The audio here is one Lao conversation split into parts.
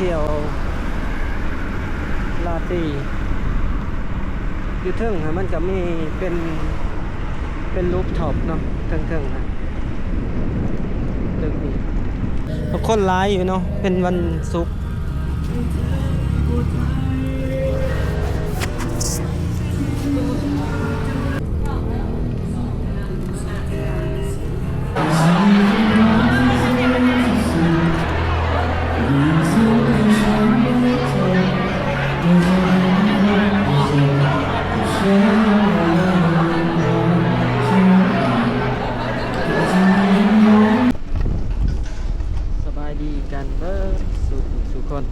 ທ່ຽວລາຕີ ຢູ່ເທິງຫັ້ນມັນກະມີເປັນ ເປັນ rooftop ເນາະ ເທິງໆ ຫັ້ນ ຕຶກນີ້ ຄົນຫຼາຍຢູ່ເນາະ ເປັນວັນສຸກ. ສະບາຍດີກັນເບິດສູ່ຜູ້ສູ່ຄົນ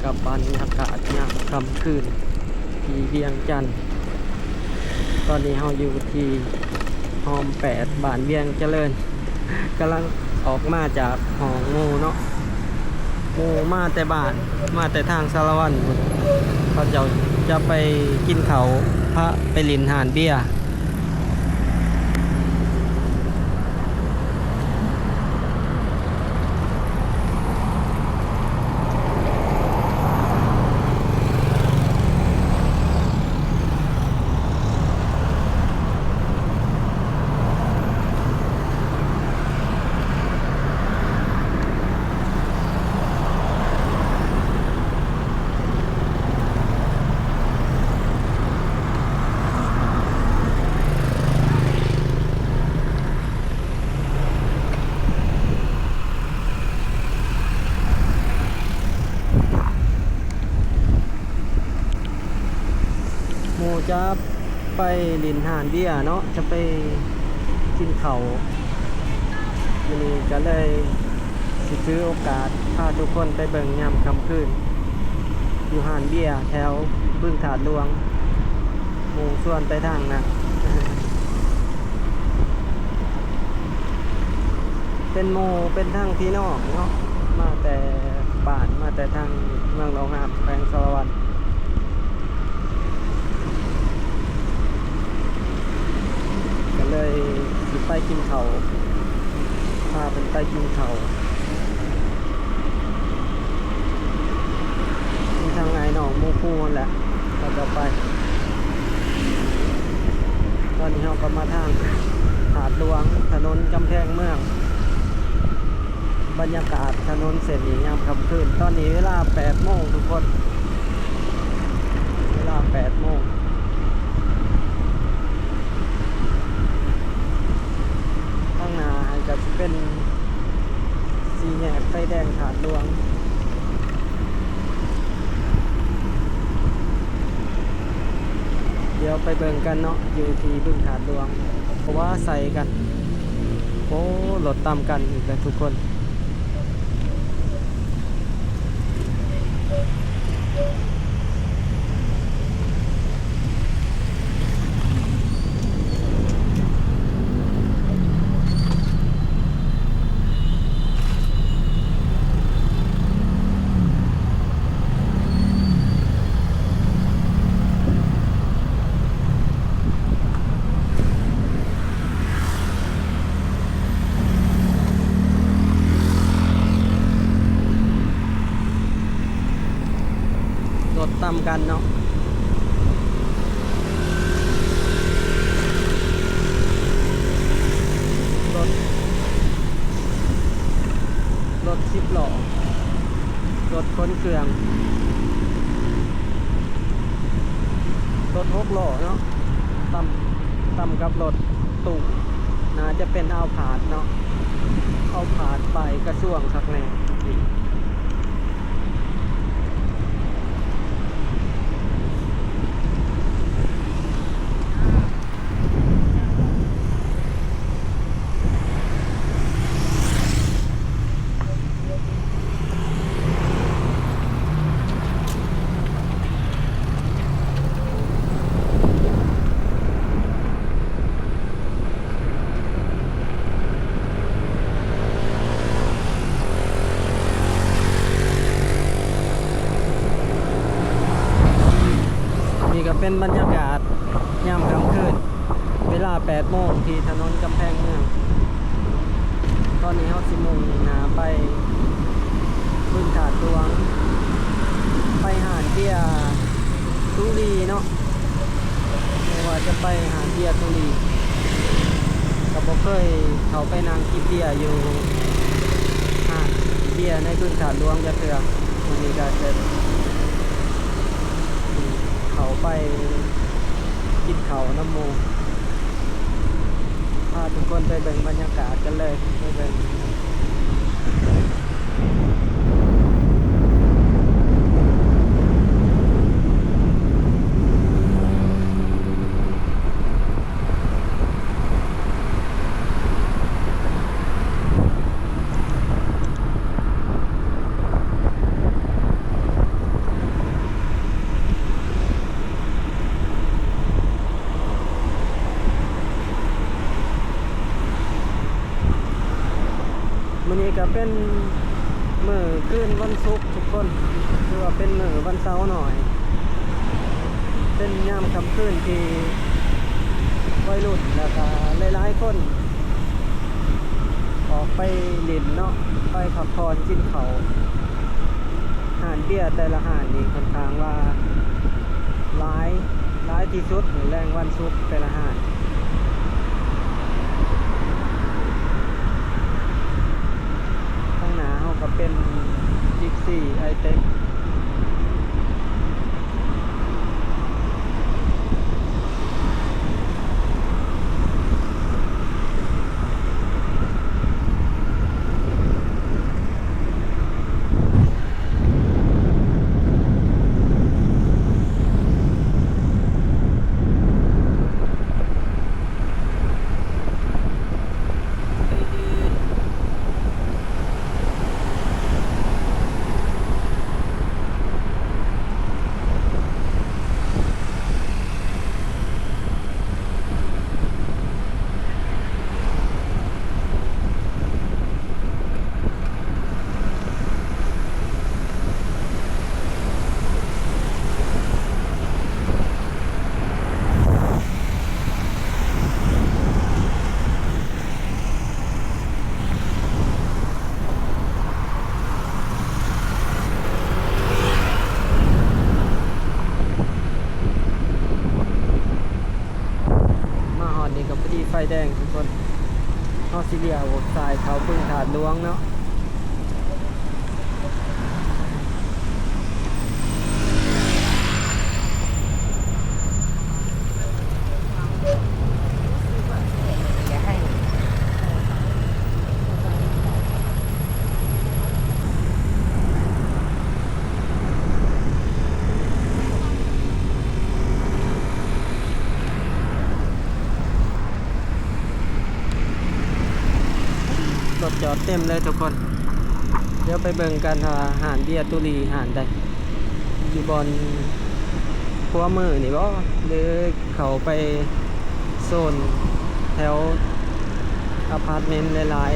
ກັບບັນຍາກາດຍາມຄ່ຳຄືນທີ່ວຽງຈັນ. ຕອນນີ້ເຮົາຢູ່ທີ່ຮ່ອມແປດ ບ້ານວຽງຈະເລີນ ກຳລັງອອກມາຈາກຫ້ອງໝູ່ເນາະ ໝູ່ມາແຕ່ບ້ານ ມາແຕ່ທາງສາລະວັນພຸ້ນ ເຂົາເຈົ້າຈະໄປກິນເຂົ້າ ພາໄປຫຼິ້ນຮ້ານເບຍ. ໝູ່ຈະໄປຫຼິ້ນຮ້ານເບຍເນາະ ຈະໄປກິນເຂົ້າ ມື້ນີ້ກະເລີຍຊິຖືໂອກາດພາທຸກຄົນໄປເບິ່ງຍາມຄ່ຳຄືນ ຢູ່ຮ້ານເບຍແຖວບຶງທາດຫຼວງ ໝູ່ຊວນໄປທາງນັ້ນ. ເປັນໝູ່ເປັນທັງພີ່ນ້ອງເນາະ ມາແຕ່ບ້ານ ມາແຕ່ທາງເມືອງໜອງຫານ ແຂວງສາລະວັນ ກະເລີຍຊິໄປກິນເຂົ້າ ພາເພິ່ນໄປກິນເຂົ້າ ມີທັງອ້າຍນ້ອງໝູ່ຄູ່ຫັ້ນແຫຼະ ເຂົາເຈົ້າໄປ. ຕອນນີ້ເຮົາກະມາທາງທາດຫຼວງ ຖະໜົນກຳແພງເມືອງ ບັນຍາກາດຖະໜົນເສັ້ນນີ້ຍາມຄ່ຳຄືນ ຕອນນີ້ເວລາແປດໂມງທຸກຄົນ ເວລາແປດໂມງ. ທາງໜ້າຫັ້ນກະຊິເປັນສີ່ແຍກໄຟແດງທາດຫຼວງ ດຽວໄປເບິ່ງກັນເນາະ ຢູ່ທີ່ບຶງທາດຫຼວງ ເພາະວ່າໃສ່ກັນ ໂອ້ ລົດຕຳກັນອີກແລ້ວທຸກຄົນ. ລົດຕຳກັນເນາະ ລົດ ລົດສິບລໍ້ ລົດຂົນເຄື່ອງ ລົດຫົກລໍ້ເນາະ ຕຳ ຕຳກັບລົດຕູ້ ໜ້າຈະເປັນເອົາພາດເນາະ ເອົາພາດປ້າຍກະຊວງຄັກແນ່. ນີ້ກະເປັນບັນຍາກາດຍາມຄ່ຳຄືນ ເວລາແປດໂມງ ທີ່ຖະໜົນກຳແພງເມືອງ. ຕອນນີ້ເຮົາຊິມຸ່ງໜ້າໄປ ຂຶ້ນທາດຫຼວງ ໄປຮ້ານເບຍຕຸລີເນາະ ບໍ່ວ່າຈະໄປຮ້ານເບຍຕຸລີ ກໍບໍ່ເຄີຍເຂົ້າໄປນັ່ງກິນເບຍຢູ່ຮ້ານເບຍໃນບຶງທາດຫຼວງຈັກເທື່ອ. ມື້ນີ້ກໍຈະເຂົ້າໄປກິນເຂົ້ານຳໝູ່. ພາທຸກຄົນໄປເບິ່ງບັນຍາກາດກັນເລີຍ ໄປເບິ່ງ. ມື້ນີ້ກໍເປັນມື້ຄືນວັນສຸກທຸກຄົນ ຖືວ່າເປັນມື້ວັນເສົາໜ້ອຍ ເປັນຍາມຄ່ຳຄືນທີ່ໄວລຸ້ນ ແລ້ວກໍຫຼາຍໆຄົນອອກໄປຫຼິ້ນເນາະ ໄປພັກຜ່ອນກິນເຂົ້າ. ຮ້ານເບຍແຕ່ລະຮ້ານນີ້ຂ້ອນຂ້າງວ່າຫຼາຍ ຫຼາຍທີ່ສຸດແລງວັນສຸກແຕ່ລະຮ້ານ. ທາງໜ້າເຮົາກໍເປັນບິກຊີໄອເຕັກ. ມາຮອດນີ້ກໍພໍດີໄຟແດງທຸກຄົນ ເຮົາຊິລ້ຽວຊ້າຍເຂົ້າບຶງທາດຫຼວງເນາະ. ລົດຈອດເຕັມເລີຍທຸກຄົນ. ດຽວໄປເບິ່ງກັນວ່າຮ້ານເບຍຕຸລີຮ້ານໃດ ຢູ່ບ່ອນຂວາມືນີ້ບໍ ຫຼື ເຂົ້າໄປໂຊນແຖວອາພາດເມັນຫຼາຍ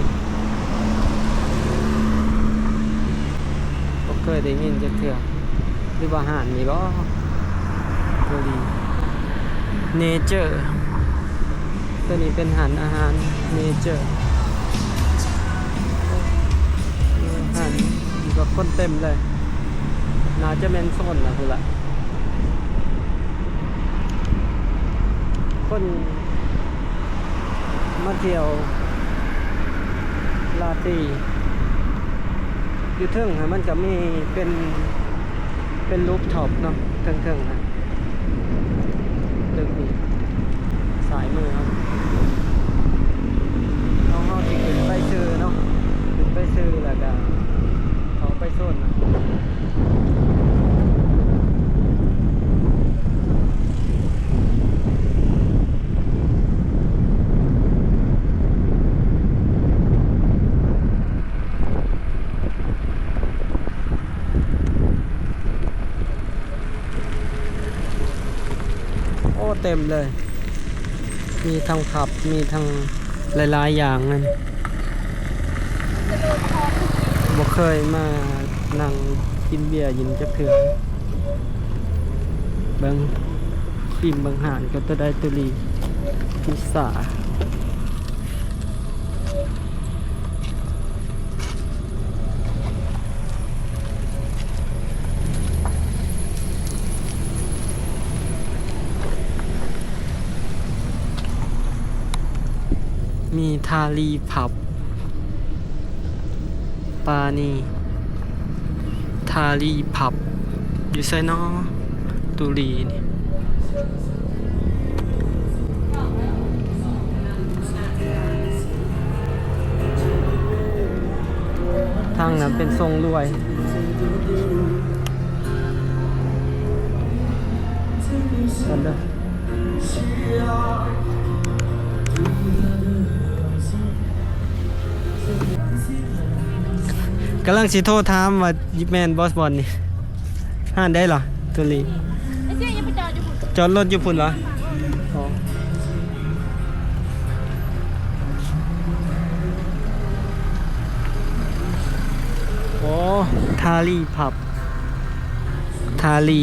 ໆ ບໍ່ເຄີຍໄດ້ຍິນຈັກເທື່ອ ຫຼືວ່າຮ້ານນີ້ບໍ? ໂຕນີ້ Nature ໂຕນີ້ເປັນຮ້ານອາຫານ Nature ຮ້ານນີ້ກໍຄົນເຕັມເລີຍ ໜ້າຈະແມ່ນໂຊນນະພຸ້ນລະ. ຄົນມາທ່ຽວລາຕີ ຢູ່ເທິງຫັ້ນມັນກະມີເປັນ ເປັນ rooftop ເນາະ ເທິງໆຫັ້ນ ຕຶກນີ້ ຊ້າຍມືເຮົາ ເຮົາ ເຮົາຊິຂຶ້ນໄປຊື່ເນາະ ຂຶ້ນໄປຊື່ ແລ້ວກະເຂົ້າໄປໂຊນນັ້ນ. ໂອ້ ເຕັມເລີຍ ມີທັງຜັບ ມີທັງຫຼາຍໆຢ່າງນັ້ນ. ບໍ່ເຄີຍມານັ່ງກິນເບຍຢູ່ນີ້ຈັກເທື່ອ. ເບິ່ງທີມເບິ່ງຮ້ານກໍຕົວໃດຕົວດີ ພິຊຊາ. ມີທາລີພັບ ປານີ ທາລີພັບ ຢູ່ໃສນໍ? ຕູລີນີ້. ທາງນັ້ນເປັນຊົງລວຍ ກັນເດີ. ກຳລັງຊິໂທຖາມວ່າແມ່ນບໍ່ບ່ອນນີ້? ຮ້ານໃດລະ? ຕູລີ. ໄອ້ເຊຍ ຢ່າໄປຈອດຢູ່ພຸ້ນ ຈອດລົດຢູ່ພຸ້ນລະ? ອໍ ໂອ້ ທາລີພັບ ທາລີ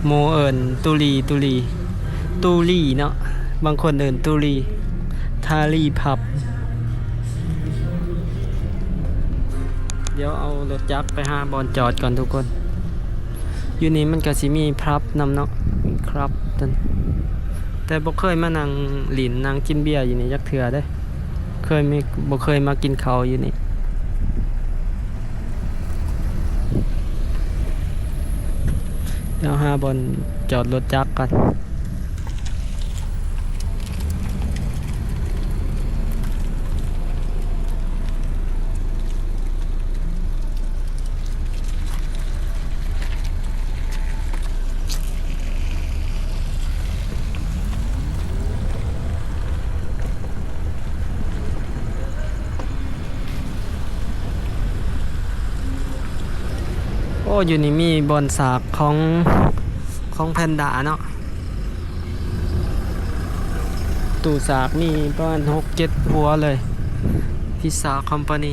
ໝູ່ເອີ້ນຕູລີ ຕູລີ ຕູລີເນາະ ບາງຄົນເອີ້ນຕູລີ ທາລີພັບ. ດຽວເອົາລົດຈັກໄປຫາບ່ອນຈອດກ່ອນທຸກຄົນ. ຢູ່ນີ້ມັນກະຊິມີພັບນຳເນາະ ມີຄຣັບ ແຕ່ບໍ່ເຄີຍມານັ່ງຫຼິ້ນນັ່ງກິນເບຍຢູ່ນີ້ຈັກເທື່ອເດ້. ເຄີຍມີ ບໍ່ເຄີຍມາກິນເຂົ້າຢູ່ນີ້. ດຽວຫາບ່ອນຈອດລົດຈັກກ່ອນ. ໂອ້ ຢູ່ນີ້ມີບ່ອນສາກຂອງ ຂອງແພນດາເນາະ. ຕູ້ສາກມີປະມານຫົກເຈັດຫົວເລີຍ ພິຊຊາຄອມພານີ.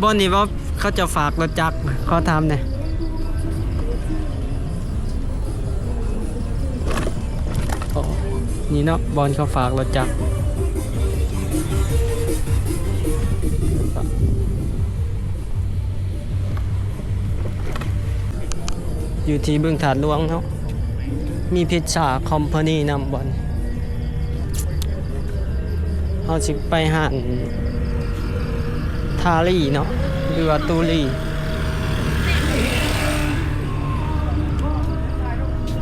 ບ່ອນນີ້ບໍ່ ເຂົາເຈົ້າຝາກລົດຈັກ? ຂໍຖາມແດ່. ໂອ້ ນີ້ເນາະ ບ່ອນເຂົາຝາກລົດຈັກ. ຢູ່ທີ່ບຶງທາດຫຼວງເນາະ ມີພິຊຊາຄອມພານີນຳບ່ອນ. ເຮົາຊິໄປຮ້ານທາລີເນາະ ຫຼືວ່າຕູລີ.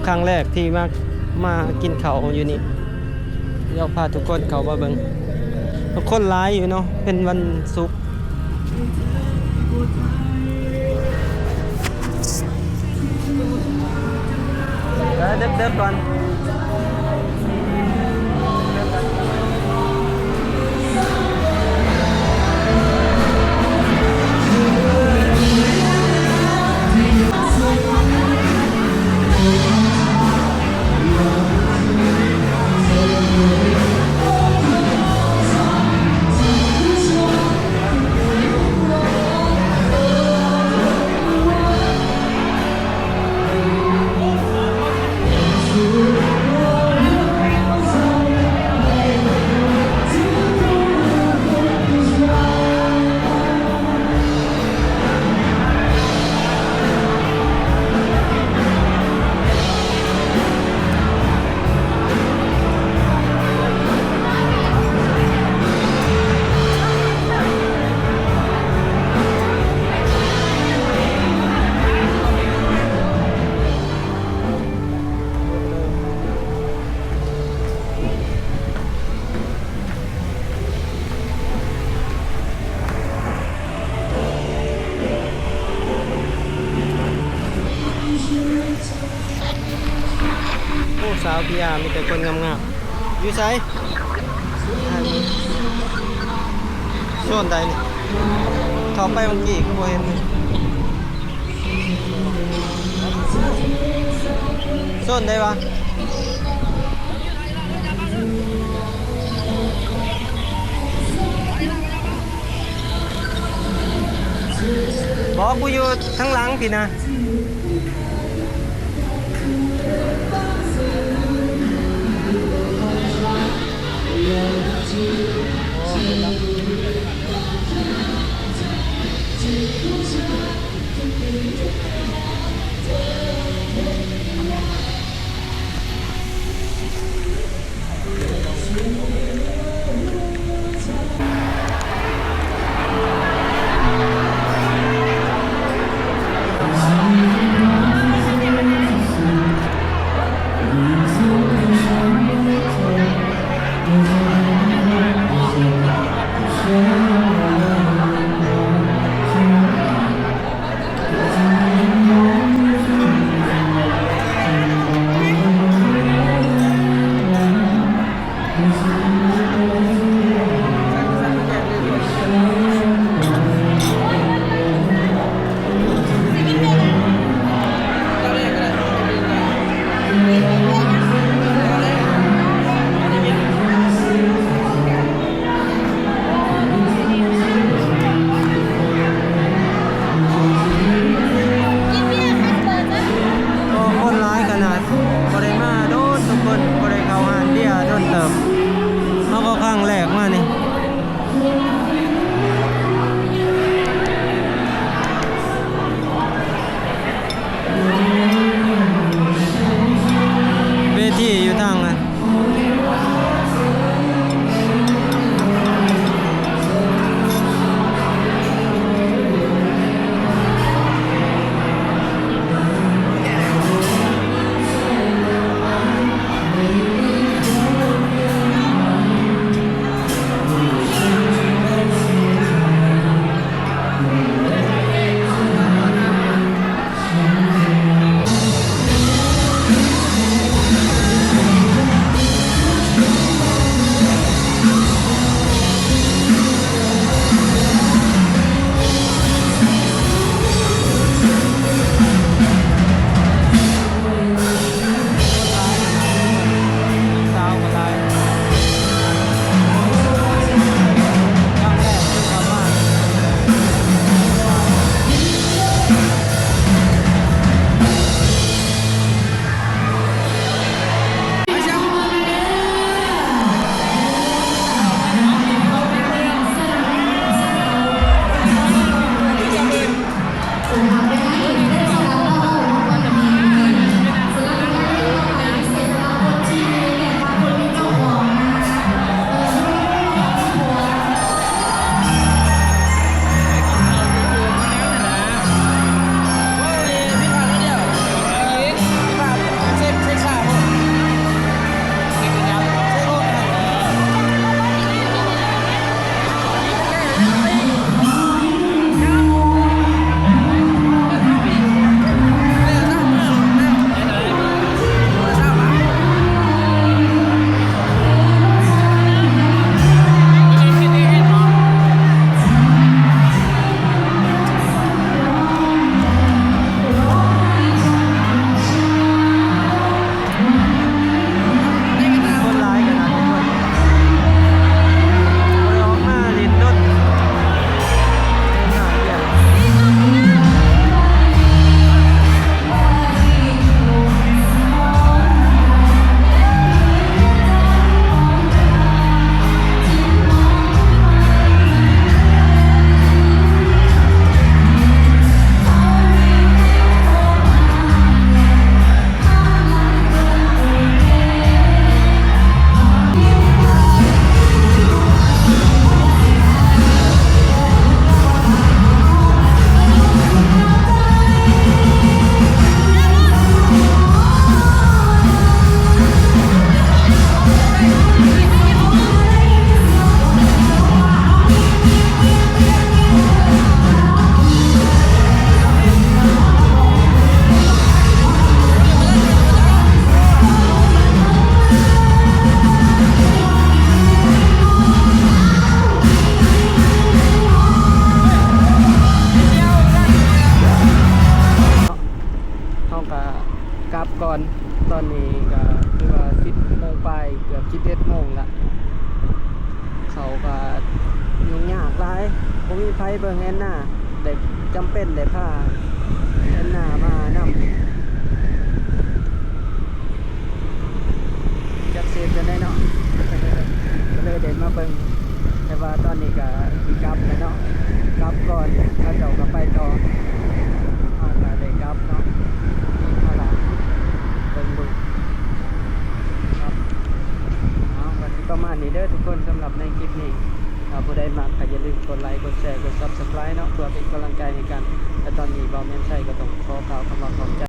ຄັ້ງແລກທີ່ມາ ມາກິນເຂົ້າຢູ່ນີ້. ດຽວພາທຸກຄົນເຂົ້າມາເບິ່ງ. ຄົນຫຼາຍຢູ່ເນາະ ເປັນວັນສຸກ. ເດີ ເດີກ່ອນ. ໂອ້ ສາວພິຍາ ມີແຕ່ຄົນງາມໆ. ຢູ່ໃສ? ໂຊນໃດນີ້? ເຂົ້າໄປເມື່ອກີ້ຄືບໍ່ເຫັນ. ໂຊນໃດວະ? ບໍ່ ກູຢູ່ທາງຫຼັງພີ້ນະ. ໂອ້ ຕອນນີ້ກໍຄືວ່າສິບໂມງປາຍ ເກືອບສິບເອັດໂມງລະ ເຂົາກໍຫຍຸ້ງຍາກຫຼາຍ ບໍ່ມີໃຜເບິ່ງແອນນາ ໄດ້ ຈຳເປັນໄດ້ພາແອນນາມານຳ. ຈັກເສດຈັ່ງໃດເນາະ ກໍເລີຍໄດ້ມາເບິ່ງ ແຕ່ວ່າຕອນນີ້ກໍຊິກັບແລ້ວເນາະ ກັບກ່ອນ ເຂົາເຈົ້າກໍໄປຕໍ່ ເຮົາກໍໄດ້ກັບເນາະ ມີພາລະ ເບິ່ງລູກ ເນາະ ເອົາ ກໍຊິປະມານນີ້ເດີທຸກຄົນ ສຳລັບໃນຄລິບນີ້ ຖ້າຜູ້ໃດມັກກໍຢ່າລືມກົດໄລ ກົດແຊ ກົດ Subscribe ເນາະ ເພື່ອເປັນກຳລັງໃຈໃຫ້ກັນ ແລະ ຕອນນີ້ບ່າວແມ່ນໄຊກໍຕ້ອງຂໍກ່າວຄຳວ່າຂອບໃຈ